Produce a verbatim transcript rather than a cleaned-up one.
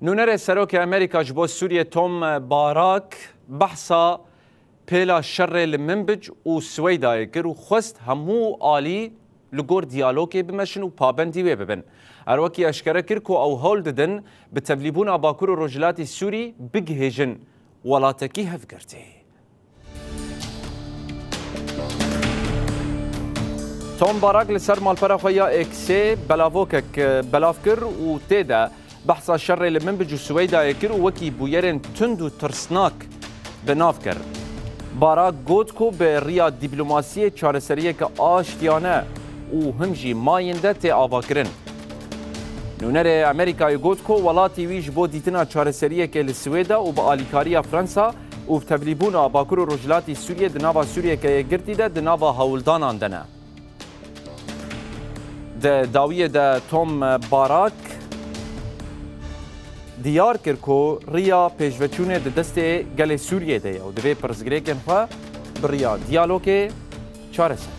Nûnerê Serokê Amerîka ji bo Sûriyê Tom Barak behsa pêla şerê li Minbic û Siweydayê kir û xwest hemû alî li gor diyalogê bimeşin û pabendî wê bibin. Her wekî eşkere kir ku ew hewl didin bi tevlîbûna Bakur û Rojhilatî Sûrî bigihêjin welatekî hevgirtî. Tom Barak li ser malpera xwe ya X'ê belavokek, e, belav kir û tê de behsa şerê li Minbic û Siweydayê kir û wekî bûyerên tund û tirsnak bi nav kir. Barak got ku bi riya dîplomasiyê çareseriyeke aştiyane û him jî mayînde tê avakirin. Nûnerê Amerîkayê got ku welatî wî ji bo dîtina çareseriyekê li Swêde û bi alîkariya Fransa û bi tevlîbûna Bakur û Rojhilatî Sûriyê di nava Sûriyeke yekgirtî de di nava hewldanan de ne. Di dawiyê de Tom Barak diyar kir ku riya pêşveçûnê di destê gelê Sûriyê de ye û divê pirsgirêkên xwe bi riya diyalogê çareser